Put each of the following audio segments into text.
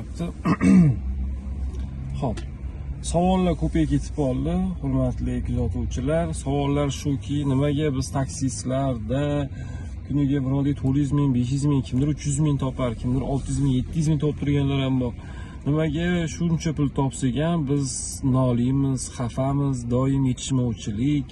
Ketyapti. Xo'p. Savollar ko'payib ketib qoldi, hurmatli kuzatuvchilar. Savollar shuki, nimaga biz taksistlarda kuniga birovdek 400 ming, 500 ming, kimdir 300 ming topar, kimdir 600 ming, 700 ming topib turganlar ham bor. Nimaga shuncha pul topsak ham biz noliymiz, xafamiz, doim yetishmovchilik,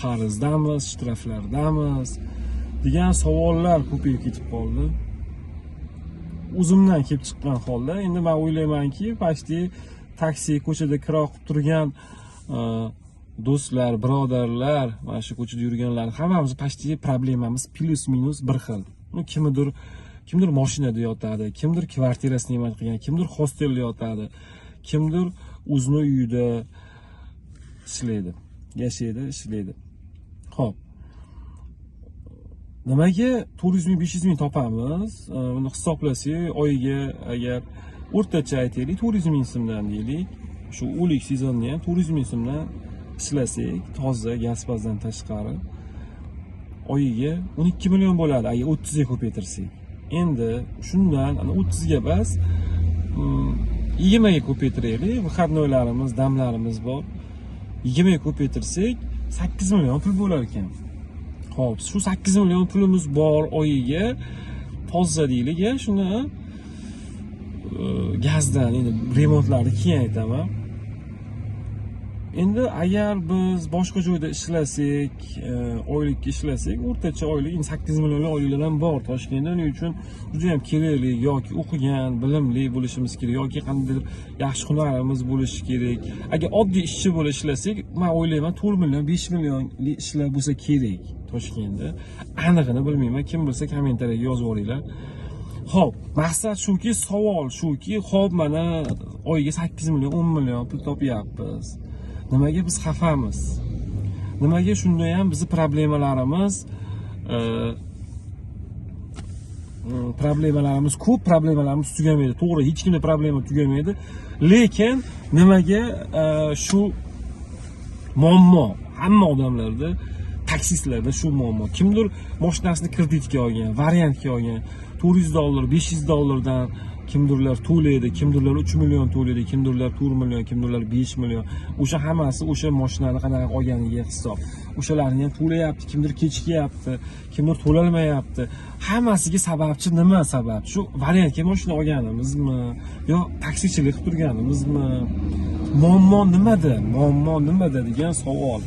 qarzdamiz, shtraflardamiz degan savollar ko'payib ketib qoldi. O'zimdan kelib chiqqan holda endi men o'ylaymanki, почти taksi ko'chada kiro qilib turgan do'stlar, birodarlar, mana shu ko'chada yurganlar hammamiz почти problemamiz плюс-минус bir xil. Kimdir mashinada yotadi, kimdir kvartira снимать qilgan, kimdir hostelda yotadi, kimdir o'zini uyida ishlaydi, yashaydi, ishlaydi. Xo'p. Nimaga 400 ming, 500 ming topamiz? Buni hisoblasak, oyiga agar o'rtacha aytaylik, 400 ming so'mdan deylik, shu o'lik sezonni ham 400 ming so'mdan ishlasak, toza gaz-pazdan tashqari oyiga 12 million bo'ladi agar 30 ga ko'paytirsak. Endi shundan ana 30 ga bas 20 ga ko'paytiraylik, выходной larimiz, damlarimiz bor. 20 ga ko'paytirsak 8 million pul bo'lar ekan. Xo'p, shu 8 million pulimiz bor oyiga toza deylik, shuni gazdan endi remontlarni keyin aytaman. Endi agar biz boshqa joyda ishlasak, oylikka ishlasak, o'rtacha oylik endi 8 millionlik oyliklar ham bor Toshkentda. Uning uchun juda ham kerakli yoki o'qigan, bilimli bo'lishimiz kerak yoki qandaydir yaxshi hunarimiz bo'lishi kerak. Agar oddiy ishchi bo'lib ishlasak, men o'ylayman 4 million, 5 millionlik ishlar bo'lsa kerak Toshkentda. Anig'ini bilmayman, kim bilsa kommentariyaga yozib yuboringlar. Xo'p, maqsad shuki, savol shuki, xo'p, mana oyiga 8 million, 10 million pul topyapmiz. Nimaga biz xafamiz? Nimaga shunda ham bizni problemalarimiz ko'p, problemalarimiz tugamaydi. To'g'ri, hech kimda problema tugamaydi. Lekin nimaga shu muammo hamma odamlarda, taksistlarda shu muammo. Kimdir mashinasini kreditga olgan, variantga olgan, 400 dollar, 500 dollardan kimdirlar to'laydi, kimdirlar 3 million to'laydi, kimdirlar 4 million, kimdirlar 5 million. O'sha hammasi o'sha mashinani qanaqa olganiga hisob. O'shalarni ham to'layapti, kimdir kechikyapti, kimdir to'lolmayapti. Hammasiga sababchi nima sabab? Shu variantga mashina olganimizmi yo taksichilik qilib turganimizmi? Muammo nimada? Muammo nimada degan savol.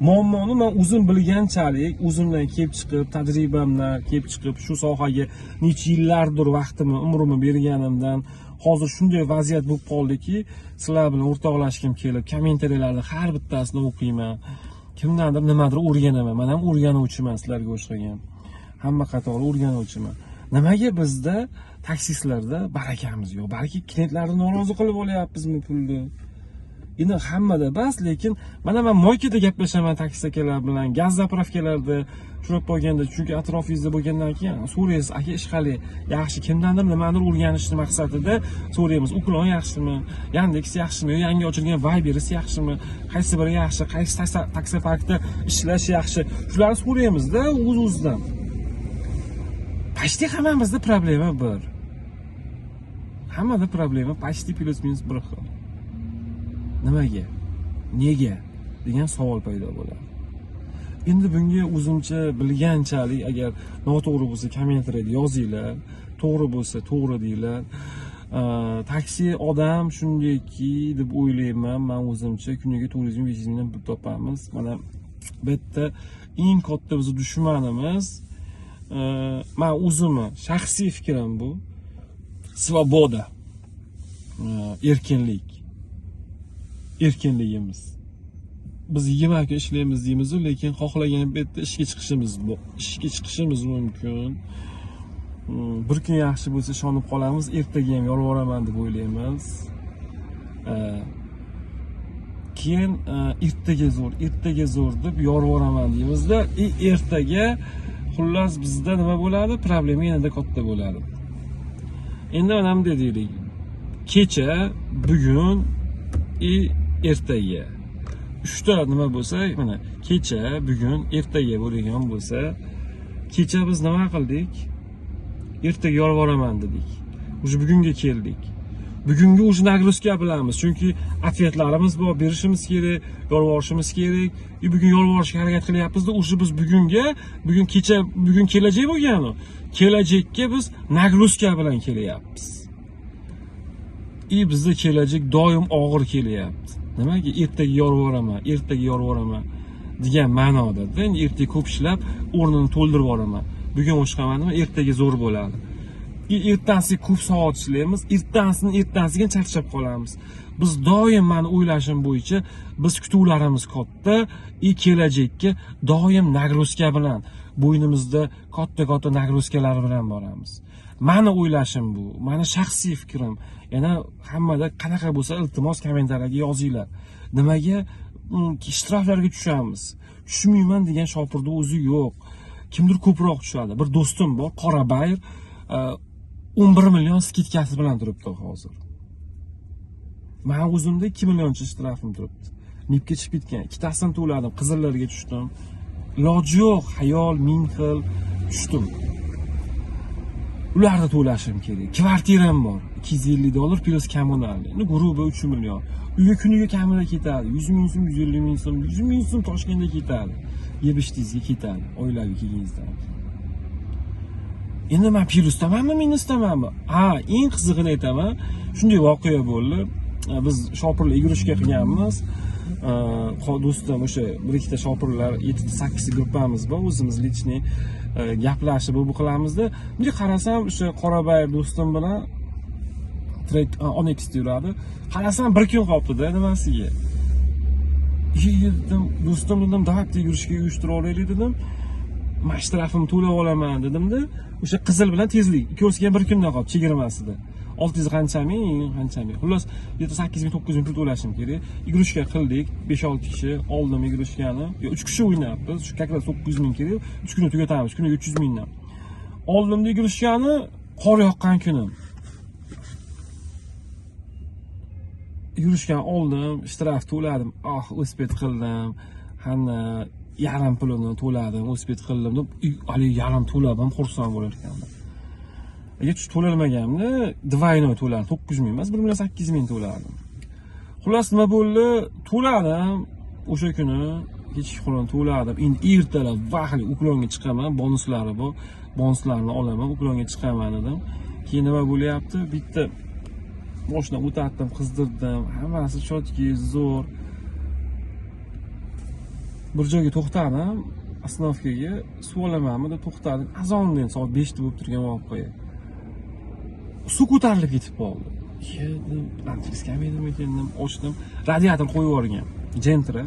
Muammoni men o'zim bilganchalik, o'zimdan kelib chiqib, tajribamdan kelib chiqib, shu sohaga necha yillardir vaqtimni, umrimni berganimdan hozir shunday vaziyat bo'lib qoldiki, sizlar bilan o'rtoqlashgim kelib, kommentariyalarni har bittasini o'qiyman. Kimdandir nimadir o'rganaman. Men ham o'rganuvchiman sizlarga o'xshagan. Hamma qatori o'rganuvchiman. Nimaga bizda taksistlarda barakamiz yo'q? Balki klientlarni norozi qilib olyapmizmi pulni? Endi hammada bas, lekin mana men мойка da gaplashaman taksi akalar bilan, gaz заправка larda uchrab qolganda, chunki atrofingizda bo'lgandan keyin so'raysiz, aka ish qalay, yaxshi, kimdandir nimanidir o'rganishni maqsadida so'raymiz, Uklon yaxshimi, Yandex yaxshimi, yo yangi ochilgan Wildberries yaxshimi, qaysi biri yaxshi, qaysi taksoparkda ishlash yaxshi, shularni so'raymizda o'z-o'zidan. Почти hammamizda problema bir. Hammada problema почти плюс-минус bir xil. Nimaga? Nega? Degan savol paydo bo'ladi. Endi bunga o'zimcha bilganchalik, agar noto'g'ri bo'lsa kommentariyada yozinglar, to'g'ri bo'lsa to'g'ri deyglar. Taksi odam shundayki deb o'ylayman, men o'zimcha kuniga 400 ming, 500 mingdan pul topamiz. Mana bu yerda eng katta bizni dushmanimiz, men o'zimni shaxsiy fikrim bu, свобода, erkinlik. Erkinligimiz. Biz 20 kun ishlaymiz deymiz, lekin xohlagan paytda ishga chiqishimiz mumkin. Bir kun yaxshi bo'lsa ishonib qolamiz, ertaga ham yorvoraman deb o'ylaymiz. Keyin ertaga zo'r, ertaga zo'r deb yorvoraman deymizda, ertaga xullas bizda nima bo'ladi? Problema yanada katta bo'ladi. Endi mana bunday deylik. Kecha, bugun ertaga. Uchta nima bo'lsa, mana kecha, bugun, ertaga bo'ladigan bo'lsa, kecha biz nima qildik? Ertaga yorvoraman dedik. Уже bugunga keldik. Bugungi уже нагрузка bilamiz, chunki ответ larimiz bor, berishimiz kerak, yolvorishimiz kerak. И bugun yolvorishga harakat qilyapmizda, уже biz bugunga, bugun kecha, bugun kelajak bo'lgani, kelajakka biz нагрузка bilan kelyapmiz. И bizda kelajak doim og'ir kelyapti. Nimaga? Ertaga yolvoraman, ertaga yolvoraman degan ma'noda. Endi ertaga ko'p ishlab o'rnini to'ldirib yuboraman. Bugun o'shqamanmi, ertaga zo'r bo'ladi. И ertasiga ko'p soat ishlaymiz, ertasini ertasiga charchab qolamiz. Biz doim, mani o'ylashim bo'yicha, biz kutuvlarimiz katta и kelajakka doim нагрузка bilan, bo'ynimizda katta-katta нагрузка lar bilan boramiz. Mani o'ylashim bu, mani shaxsiy fikrim. Yana hammada qanaqa bo'lsa, iltimos, kommentariyaga yozinglar. Nimaga shtraflarga tushamiz? Tushmayman degan shopirda o'zi yo'q. Kimdir ko'proq tushadi. Bir do'stim bor, Qorabayir, 11 million скидка si bilan turibdi hozir. Men o'zimda 2 millioncha shtrafim turibdi. МИБ ga chiqib ketgan. Ikkitasini to'ladim, qizillarga tushdim. Iloji yo'q, hayol ming xil tushdim. Ularni to'lashim kerak. Kvartiram bor. $250 плюс коммунальный. Ну, грубо 3 million. Uyga kuniga kamida ketadi. 100 ming so'm, 150 ming so'm, 100 ming so'm Toshkentda ketadi. Yeb ichdingizga ketadi. Oilaviy kelganingizdan keyin. Endi men plyusdamanmi, minusdamanmi? Ha, eng qizig'ini aytaman. Shunday voqea bo'ldi. Biz shopirlar игрушка qilganmiz. Do'stim o'sha bir ikkita shopirlar, 7-8 gruppamiz bor, o'zimiz личный gaplashib bu qilamizda. Bunga qarasam, o'sha Qorabayir do'stim bilan trek Onexda yuradi. Qarasam bir kun qolibdi-da nimasiga. Dedim, do'stim dedim, давай bitta игрушка uyushtirib olaylik dedim. Man shtrafimni to'lab olaman dedimda, o'sha qizil bilan tezlik ikkovsiga bir kundan qoldi chegirmasida. 600 qancha ming, qancha ming. Xullas, 7 8 ming, 9 ming pul to'lashim kerak. Игрушка qildik, 5-6 kishi oldim игрушка ni. Yo, 3 kishi o'ynayapmiz. Shu как раз 900 ming kerak. 3 kunda tugatamiz, kuniga 300 mingdan. Oldimda игрушка ni, qor yoqqan kunim. Игрушка ni oldim, shtraf to'ladim. Ah, успеть qildim. Hamma yarim pulini to'ladim, успеть qildim deb, haligi yarim to'lab ham xursand bo'lar ekanman. Agar to'lanmaganimda двойной to'lardim, 900 ming emas, 1 million 800 ming to'lardim. Xullas, nima bo'ldi? To'ladim o'sha kuni, kechqurun to'ladim. Endi ertalab vaqtli уклон ga chiqaman, bonuslari bor. Bonuslarni olaman, уклон ga chiqaman dedim. Keyin nima bo'lyapti? Bitta moshina o'tatdim, qizdirdim, hammasi чётки, zo'r. Bir joyga to'xtadim, остановка ga suv olamanmi deb to'xtadim. Azondan soat 5 da bo'lib turgan voqea. Suv ko'tarilib ketib qoldi. Dedim, antifriz ekan dedim, ochdim. Radiator qo'yib yuborgan. Gentra.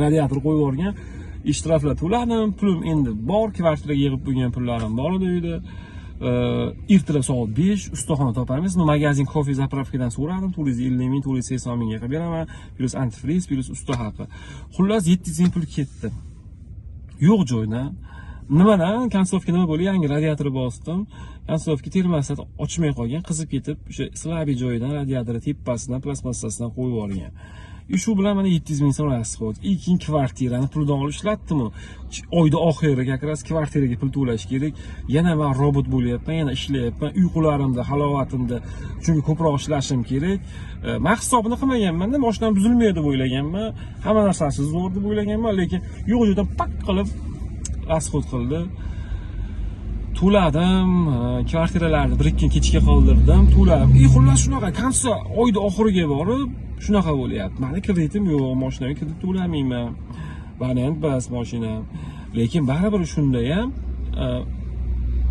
Radiator qo'yib yuborgan. Shtraflar to'ladim, pulim endi bor, kvartiraga yig'ib qo'ygan pullarim bor edi uyda. Ertalab soat 5 ustaxona topamiz. Ну, magazin kofe заправка dan so'radim, 450 ming, 480 mingga qilib beraman, плюс antifriz, плюс usta haqi. Xullas 700 ming pul ketdi. Yo'q joydan. Nimadan? Концовка nima bo'ldi? Yangi radiator bosdim. Концовка termostat ochmay qolgan, qizib ketib, o'sha слабый joyidan radiatori tepasidan plastmassasidan qo'yib yuborgan. И shu bilan mana 700 ming so'm расход. И keyin kvartirani pulidan olib ishlatdim. Oyda oxiri как раз kvartiraga pul to'lash kerak. Yana men robot bo'lyapman, yana ishlayapman. Uyqularimda, halovatimda, chunki ko'proq ishlashim kerak. Men hisobini qilmaganman-da, mashinam buzilmaydi deb o'ylaganman. Hamma narsasi zo'r deb o'ylaganman, lekin yo'q joydan pak qilib расход qildi. To'ladim, kvartiralarni bir ikki kun kechga qoldirdim, to'ladim. И xullas shunaqa конца oyda oxiriga borib shunaqa bo'lyapti. Mani kreditim yo'q, mashinamga kredit to'lamayman. Variant bas mashinam. Lekin baribir shunda ham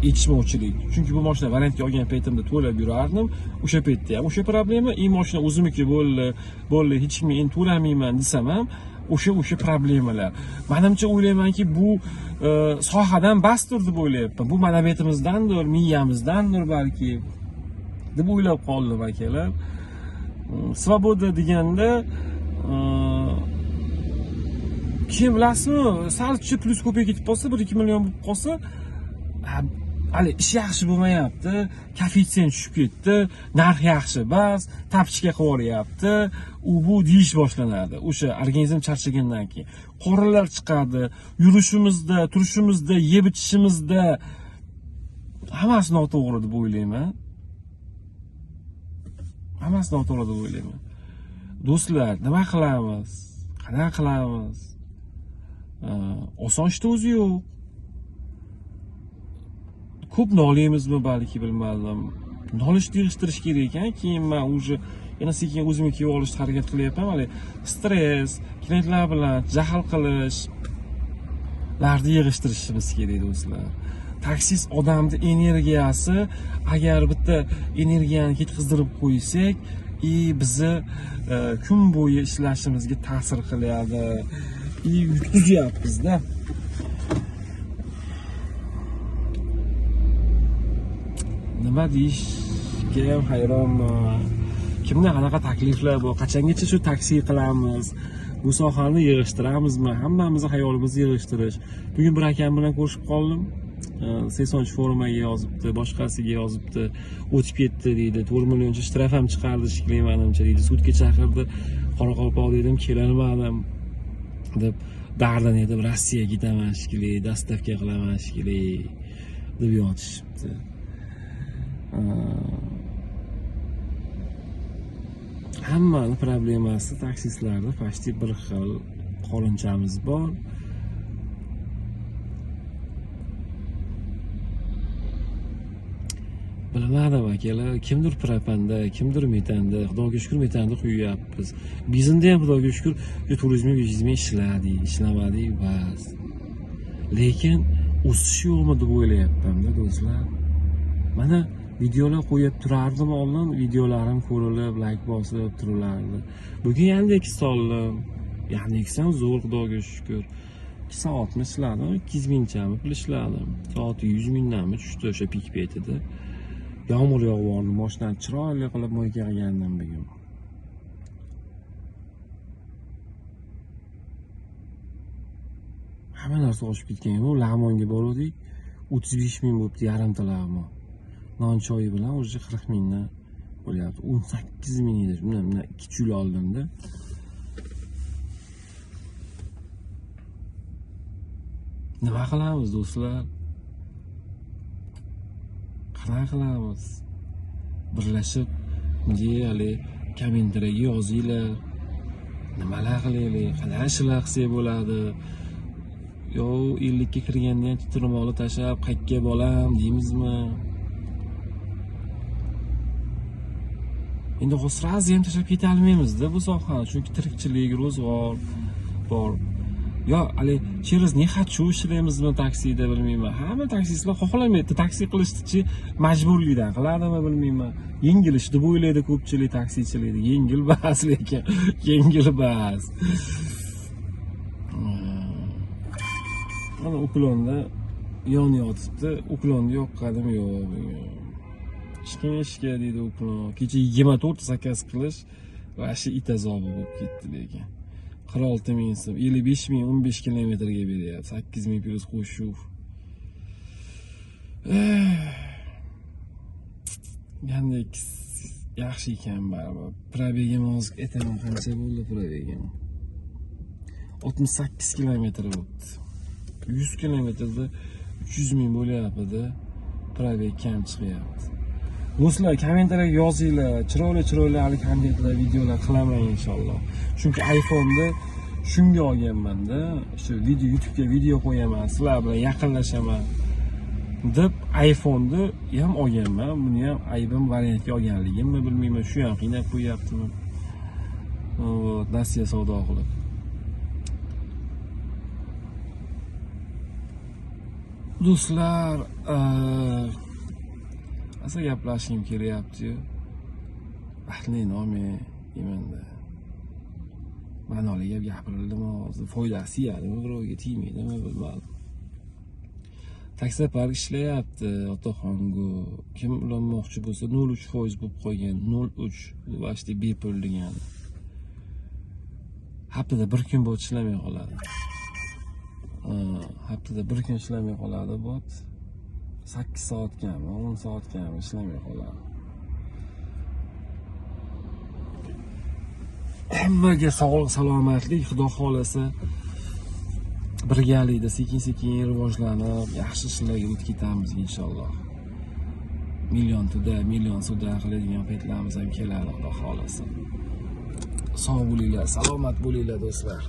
yetishmovchilik. Chunki bu mashina variantga olgan paytimda to'lab yurardim. O'sha paytda ham o'sha problema, и mashina o'zimniki bo'ldi, bo'ldi, hech kimga endi to'lamayman desam ham o'sha problemalar. Menimcha o'ylaymanki, bu sohadan basdir deb o'ylayapman. Bu ma'naviyatimizdandir, miyamizdandir balki deb o'ylab qoldim akalar. Svoboda deganda keyin bilasizmi, salchi plyus ko'payib ketib qolsa, 1-2 million bo'lib qolsa, hali ish yaxshi bo'lmayapti, koeffitsient tushib ketdi, narx yaxshi bas, тапочка qilib yuboryapti, u bu deyish boshlanadi. O'sha organizm charchagandan keyin qorinlar chiqadi, yurishimizda, turishimizda, yeb ichishimizda hammasi noto'g'ri deb o'ylayman. Hammasi noto'g'ri deb o'ylayman. Do'stlar, nima qilamiz? Qanaqa qilamiz? Oson ishda o'zi yo'q. Ko'p nolaymizmi balki, bilmadim. Nolishni yig'ishtirish kerak ekan. Keyin men уже yana sekin o'zimga kelib olishga harakat qilyapman. Hali stress, klientlar bilan jahl qilish, larni yig'ishtirishimiz kerak do'stlar. Taksist odamni energiyasi, agar bitta energiyani ketkazdirib qo'ysak, bizni kun bo'yi ishlashimizga ta'sir qiladi. Yutqizyapmiz-da. Nima deyishga ham hayronman. Kimda qanaqa takliflar bor? Qachongacha shu taksi qilamiz? Bu sohani yig'ishtiramizmi? Hammamizni xayolimizni yig'ishtirish. Bugun bir akam bilan ko'rishib qoldim. 80 formaga yozibdi, boshqasiga yozibdi, o'tib ketdi deydi. 4 millioncha shtraf ham chiqardi shekilli menimcha deydi. Sudga chaqirdi. Qoraqalpoq dedim, kelolmadim deb dardini aytib, Rossiyaga ketaman shekilli, dastavka qilaman shekilli deb yotishibdi. Hammani problemasi taksistlarda почти bir xil qorinchamiz bor. Bilmadim akalar, kimdir propanda, kimdir metanda, Xudoga shukr metanda quyapmiz. Bizinda ham Xudoga shukr turizmga biznes ishladik, ishlamadik bas. Lekin o'sish yo'qmi deb o'ylayapman-da do'stlar. Mana videolar qo'yib turardim oldin, videolarim ko'rilib, like bosib turilardi. Bugun Yandex soldim. Yandex ham zo'r, Xudoga shukr. 2 soatni ishladim, 200 mingchami pul ishladim. Soati 100 mingdanmi tushdi o'sha pik paytida. Yomg'ir yog'ib, mashinani chiroyli qilib moyka qilgandim bugun. Hamma narsa oshib ketgan. U lag'monga bordik, 35 ming bo'libdi yarimta lag'mon. Non choyi bilan o'zi 40 mingdan bo'lyapti. 18 ming edi. Bundan 2 kilo oldimda. Nima qilamiz do'stlar? Qanaqa qilamiz? Birlashib, hali kommentariyaga yozinglar. Nimalar qilaylik? Qanaqa ishlar qilsak bo'ladi? Yo 50 ga kirganda ham titrmoli tashlab qayerga bolam deymizmi? Endi hozir sразу ham tashlab keta olmaymiz-da bu sohani, chunki tirikchilik, ro'zg'or bor. Yo, hali через не хочу ishlaymizmi taksida bilmayman. Hamma taksistlar xohlamaydi taksi qilishni, majburlikdan qiladimi bilmayman. Yengil ish deb o'ylaydi ko'pchilik taksichilikni. Yengil bas, lekin yengil bas. Mana uklonda yonayotibdi. Uklonni yoqqanim yo'q bugun. Chiqing ishga deydi uklon. Kecha 24 zakaz qilish vashi it azobi bo'lib ketdi lekin. 46 ming so'm, 55 ming 15 kilometrga beryapti. 8 ming plyus qo'shuv. Yandex yaxshi ekan baribir. Probegim hozir aytaman qancha bo'ldi probegim. 68 kilometr bo'libdi. 100 kilometrda 300 ming bo'lyapti-da. Probeg kam chiqyapti. Do'stlar, kommentariyaga yozinglar. Chiroyli-chiroyli hali kontentlar, videolar qilaman inshaalloh. Chunki iPhone'da shunga olganman-da, shu video YouTube'ga video qo'yaman, sizlar bilan yaqinlashaman deb iPhone'ni ham olganman. Buni ham aybim variantga olganligimmi bilmayman, shu ham qiynab qo'yaptimi. Вот, nasiya savdo qilib. Do'stlar, asa gaplashgim kelyapti-yu. Baxtli nomi imanda. Ma'noli gap gapirildimi hozir? Foydasi yadimi, birovga tegmaydimi bilmadim. Taksopark ishlayapti, Otaxongu. Kim ulanmoqchi bo'lsa 0.3% bo'lib qolgan, 0.3 bu vaqtda bepul degani. Haftada bir kun bot ishlamay qoladi. Haftada bir kun ishlamay qoladi bot. 8 soatgami, 10 soatgami ishlamay qoladi. Hammaga sog'lik, salomatlik, Xudo xolasa birgalikda sekin-sekin rivojlanib, yaxshi ishlarga o'tib ketamiz inshaalloh. Million туда, million сюда qiladigan paytlarimiz ham keladi, xudo xohlasa. Sog' bo'linglar, salomat bo'linglar, do'stlar.